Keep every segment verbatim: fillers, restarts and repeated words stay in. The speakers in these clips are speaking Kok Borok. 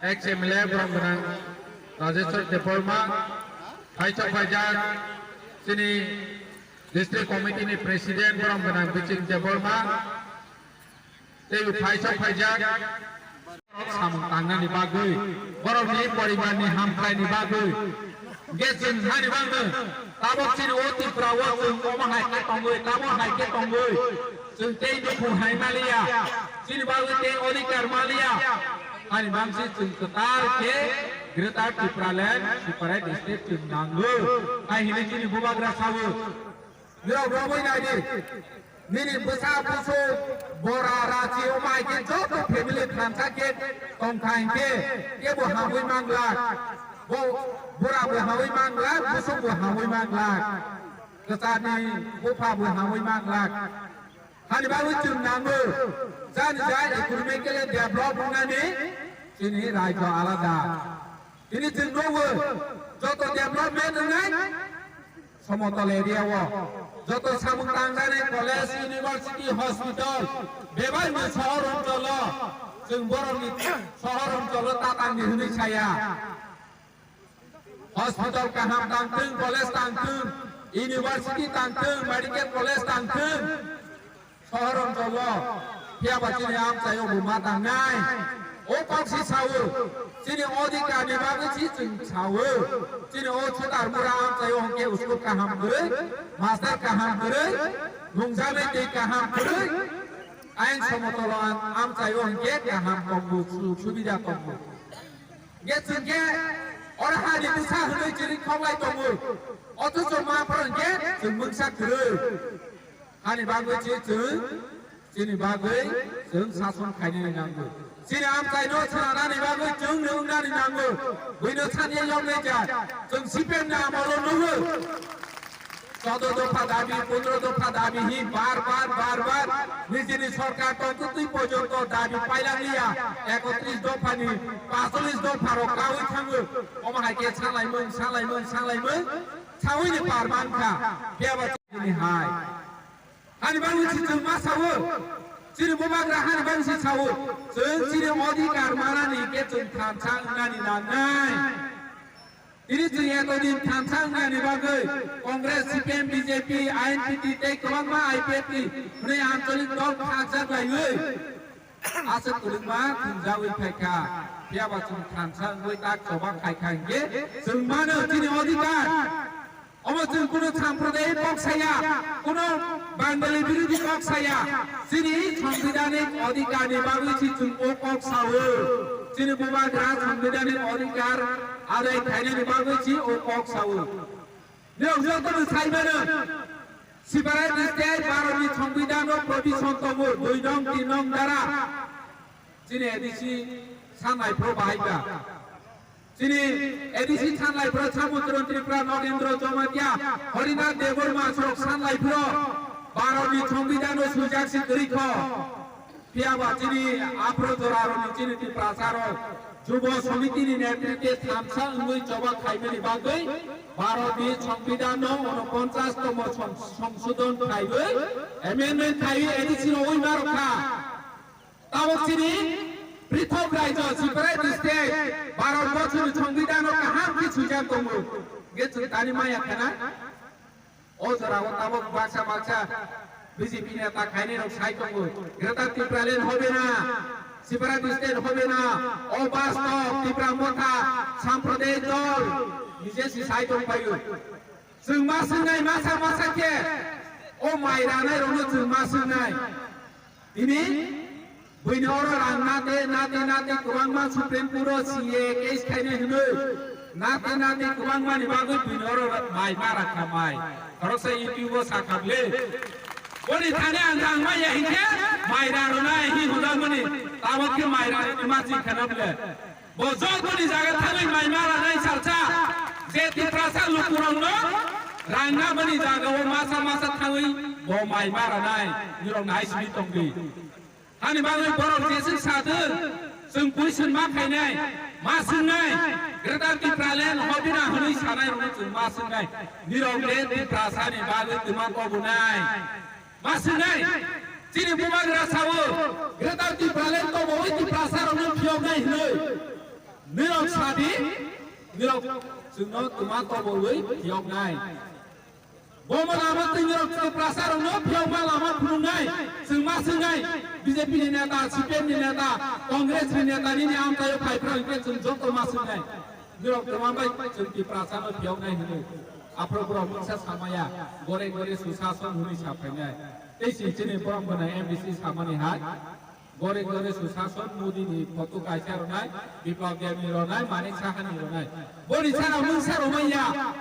Ex M L A borom gwnang Rajeshwar Debbarma, phaisok phaijak chini District Committee ni President borom gwnang Biching Debbarma, tei phaisok phaijak samung tangnani bagwi, borokni poribarni hamkhlaini bagwi, hwnkhe chwng hani bagwi tabok chini o Tripura o chwng omo hai khe tongwi, tamo hai khe tongwi, chwng tei nukhung hai maliya, chini bagwi tei odhikar maliya, hani bagwi chwng kwtal khe Greater Tipraland separate state chwng nango, hai hwnwi chini bubagra sawo. Nirok romwi naidi. Nini bwsa busuk bora rachi omai khe joto family thansa khe tongkha hinkhe kebo hamwi manglak. Bo bora bo hamwi manglak, busuk bo hamwi manglak. Kwchani bupha bo hamwi manglak. Hani bagwi chwng nango. Jani jai economically develop wngnani chini rajyo alada. Tini chwng nukgo, joto development wngnai somotol area o, joto samung tangjani college, university, hospital, bebak ni sohor oncholo, chwng borokni sohor oncholo tatangni hwnwi saya. Hospital kaham tangthwng, college tangthwng, university tangthwng, medical college tangthwng, sohor oncholo, phiya ba chini amchaio bo ma tangnai. O kok si sao, chini odhikar ni bagwi si chwng sao. Chini o Chotarmura amchaio hwnkhe school kaham kwrwi, master kaham kwrwi, nungjaknai twi kaham kwrwi, ain somotolo amchaio hwnkhe kaham tongo, sujog subida tongo. Hwnkhe chwng khe oro hani bwsa hwnwi chini khoklai tongo. Othocho ma phwrwng khe chwng mungsa kwrwi. Hani bagwi chi chwng, chini bagwi chwng sason khainani nango. Chini amchaino swnanani bagwi chwng nwngnani nango. Buino sanya yoknai ja. Chwng C P M ni amolo nungo. Chodo dopha dabi, pondro dopha dabi hi bar bar, bar bar nijini sorkar tongtwtwi porjonto dabi pailanglia. Ekotris dophani pasolis dopharok kaui thango. Omo hai khe salaimung, salaimung, salaimung. Saui ni par mankha. Phiya ba chini hai. Hani bagwi si chwng ma sao? Chini bubagra hani bagwi si sao? Chwng chini odhikar manani khe chwng thansa wngnani nangnai. Tini chwng eto din thansa wngnani bagwi Congress, C P M, B J P, I N P T tei kwbangma I P F T hwnwi ancholik dol khakjak laiwi aswk kwrwngma thwngjawi phaikha. Phiya ba chwng thansa wngwi tak choba khaikha hinkhe chwng mano chini odhikar. Omo chwng kuno sampradayik kok saya, kuno Bangali birodhi kok saya. Chini sanbidhanik adhikar ni bagwi si chwng o kok sao. Chini bubagra sanbidhanik adhikar adai khainani bagwi si o kok sao. Nirok jotono sai mano, separate state Bharat ni sanbidhan o provision tongo, dui nong, tin nong dara. Chini A D C sanai pro bahai ba. Chini A D C thanglai phro Samudra Tripura Nagendra Jamatia, Harinath Debbarma sorok thanglai phro Bharat ni Songbidan no swijak si kwrwi kho. Phiya ba chini aphro jora rok ni chini Tiprasa rok Jubo Samiti ni netritwe thamsa wngwi choba khaimani bagwi Bharat ni Songbidan no unoponchas tomo song-, songsodon khaiwi amendment khaiwi A D C rogwi ma rok kha. Tabok chini prithok raijo, separate state, Bharat borsoni Songbidan o kaham khe swijak tongo. Hwnkhe chwng tani maya khana? O jora o tabok baksa baksa B J P neta khainai rok sai tongo. Greater Tipraland hobe na, separate state hobe na, o bastob Tipra Motha, sampradayik dol, nije si sai tong phaio. Chwng ma swngnai masa masa khe, o mai ranai rokno chwng ma swngnai. Tini buini oro rang nate, nate, nate kwbangma Supreme Court o C A case khainai hwnwi. Nate, nate kwbangmani bagwi buini oro mai ma rakha mai. Khoroksa YouTube o sakha bwle. Boni thani ang rang maya hinkhe mai rarwnai hi hwnjakmani. Tabok khe mai rarwni ma chikha na bwle. Bo jotoni jaga thangwi mai ma ranai salsa, je Tiprasa lukurokno rang nabani jaga o masa masa thangwi bo mai ma ranai, nirok nai simi tongdi. Hani bagwi borok jeswk sadwk, chwng question ma khainai, ma swngnai, Greater Tipraland hobina hwnwi sanai rokno chwng ma swngnai, nirok le Tiprasani bagwi twma kobonai. Ma swngnai, chini bubagra sao, Greater Tipraland tobo ui Tiprasa rokno phiyoknai hwnwi. Sadi, nirok chwngno twma tobolwi phiyoknai. Bomo lama twi nirok Tiprasa rokno phiyokma lama phunuknai. Chwng ma swngnai, B J P ni neta, C P M ni neta, Congress ni neta nini amchaio phai phra hwnkhe chwng joto ma swngnai. Nirok twma bai chwng Tiprasa no phiyoknai hwnwi. Aphuru borok mungsa samaya, gore gore susason hwnwi sa phainai. Tei si chini borom gwnang M D C samani hai. Gore gore susason Modi ni photo kaisa rwnai, Biplab Deb ni rwnai, Manik Saha ni rwnai. Boni sara mungsa rwmanya.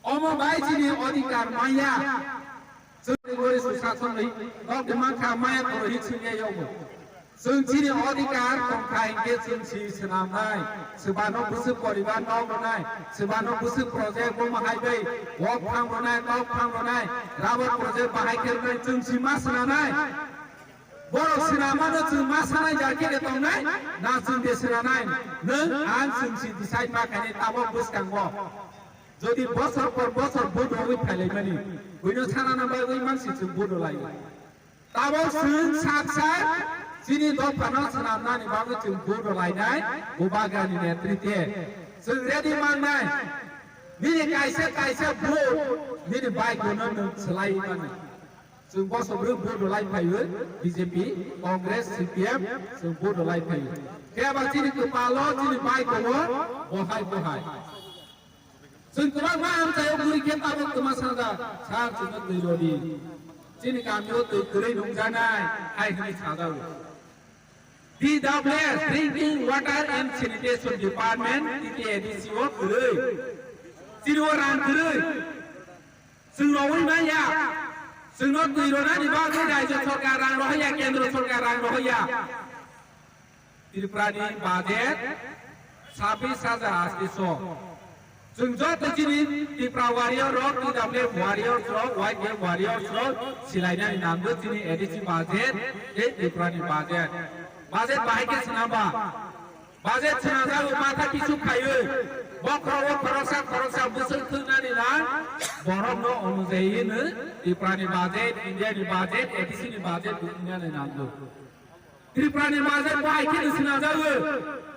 Omo bai chini odhikar maya. Chwng gore susason ni nok de mankha maya khoro hi chwngya yogo. Chwng chini odhikar tongkha hinkhe chwng si swnamnai. Swbano bwswk poribar nok rwnai, swbano bwswk project bomo hai bai wok phang rwnai, tok phang rwnai, rubber project bahai khe rwnai, chwng si ma swnamnai. Borok swnamano chwng ma sanai jar khe de tongnai, na chwng de swnamnai. Nwng ang chwng si decide ma khainai tabok bwskango. Jodi bosor por bosor vote rogwi phailaimani, buino sanana bagwi mansi chwng vote rwlai. Tabok chwng sak sak chini dophano swnamnani bagwi chwng vote rwlainai, Bubagrani netritwe. Chwng ready mangnai. Nini kaisa kaisa vote, nini bike bono nwng swlai mani. Chwng boso bwrwi vote rwlai phaio, B J P, Congress, C P M, chwng vote rwlai phaio. Phiya ba chini kwpalo chini bai tongo, bohai bohai. Chwng kwbangma amchaio guri khe tabuk twma sajak, sir, chwngno twi rwdi. Chini kamio twi kwrwi nungjaknai, hai hwnwi sajago. D W S, Drinking Water and Sanitation Department, T T A D C o kwrwi. Chini o rang kwrwi. Chwng rogwi manya. Chwngno twi rwnani bagwi Rajya Sarkar rang rohorya, Kendra Sarkar rang rohorya. Tripura ni budget sabbish hajar aatso. Chwng joto chini Tripura warrior rok, T W F warriors rok, Y T F warriors rok silainani nango chini A D C budget, tei Tripura ni budget. Budget bahai khe swnamba. Budget swnamjago matha pisu khaiwi. Bokhorok o khoroksa khoroksa bwswk thwngnani nang, borokno onujayi hwnwi Tripura ni budget, India ni budget, A D C ni budget thwngnani nango. Tripura ni budget bahai khe swnamjago.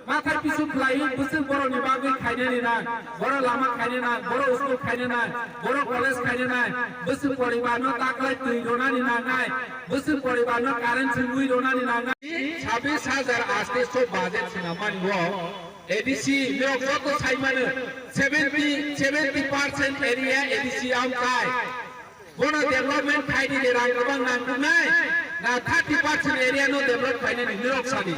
Matha pisu khwlaiwi bwswk borokni bagwi khainani nang, borok lama khainani nang, borok school khainani nang, borok college khainani nang, bwswk poribarno taklai twi rwnani nangnai, bwswk poribarno current swngwi rwnani nangnai. Sabbish hajar aatso budget swnamani o A D C nirok joto saimano seventy, seventy percent area A D C amchai. Bono development khainani rang kwbang nangkuknai, na thirty percent area no develop khainani nirok sadi.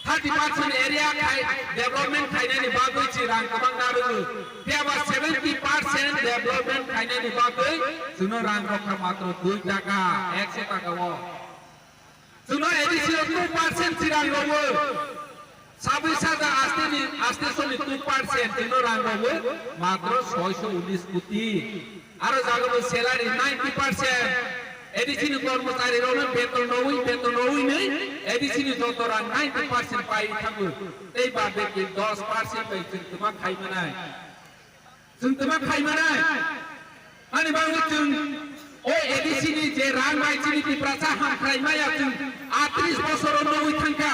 Thirty percent area khai, development khainani bagwi chi rang kwbang narwgo. Phiya ba seventy percent development khainani bagwi chwngno rang rokha matro dui taka, ekso taka o. Chwngno A D C o two percent chi rang rogo. Sabui saja aste ni, aste soni two percent chwngno rang rogo. Matro soiso unis koti. Aro jaga bo salary ninety percent. A D C ni kormochari rokno beton rogwi, beton rogwi ni A D C ni joto rang ninety percent pai thango. Tei bad baki dos percent bai chwng kwma khai manai. Chwng twma khai manai. Ani bagwi chwng o A D C ni je rang bai chini Tiprasa hamkrai maya chwng atris bosor o nugwi thangkha.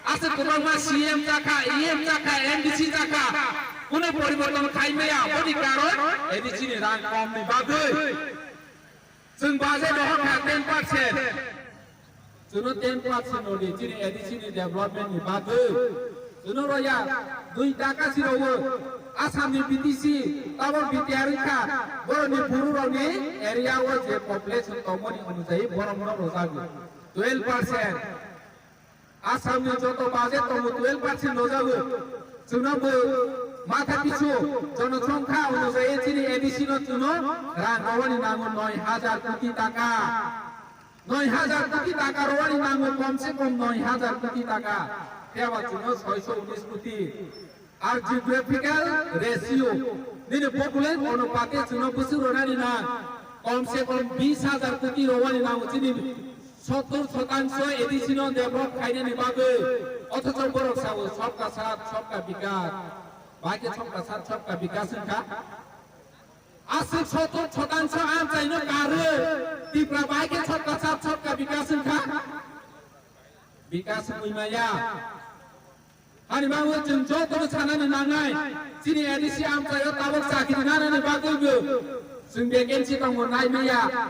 Aswk kwbangma C M chakha, E M chakha, M D C chakha. Kuno poriborton khai maya, boni karon A D C ni rang kom ni bagwi. Chwng budget rohor kha ten percent. Chwngno ten percent rodi chini A D C ni development ni bagwi. Chwngno roya dui taka si rogo. Assam ni B T C, tabok B T R wngkha. Borok ni buru rok ni area o je population tongmani onujai borok no rojago twelve percent. Assam ni joto budget tongo twelve percent rojago. Chwngno bo matha pisu jonosongkha onujai chini A D C no chwngno rang rwani nango noi hajar koti taka. Noi hajar koti taka rwani nango, kom se kom noi hajar koti taka. Phiya ba chwngno soiso unis koti. Ar geographical ratio, nini population onupate chwngno bwswk rwnani nang, kom se kom bis hajar koti rwani nango chini sottor shotangsho A D C no develop khainani bagwi. Othocho borok sao, "Sabka saath, sabka bikas." Bai khe sabka saath, sabka bikas wngkha. Aswk sottor shotangsho amchaino karwi Tipra bai khe sabka saath, sabka bikas wngkha. Bikas wngwi maya. Ani bagwi chwng jotono sanani nangnai, chini A D C amchaio tabuk chakri nanani bagwibo chwng vacancy tongo nai maya.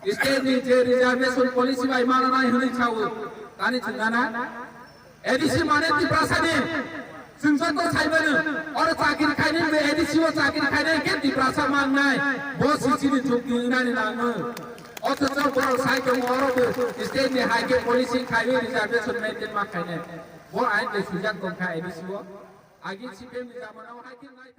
State ni je reservation policy bai mananai hwnwi sawo, tani chwng nana. A D C mane Tiprasa ni, chwng joto saimano, oro chakri khainai, A D C o chakri khainai khe Tiprasa mannai, bo sisi ni chukti wngnani nango. Othocho borok sai tongo oro bo state ni hai khe policy khaiwi reservation maintain ma khainai. Bo ain bai swijak tongkha A D C o. Agi C P M ni jamanao hai khe nai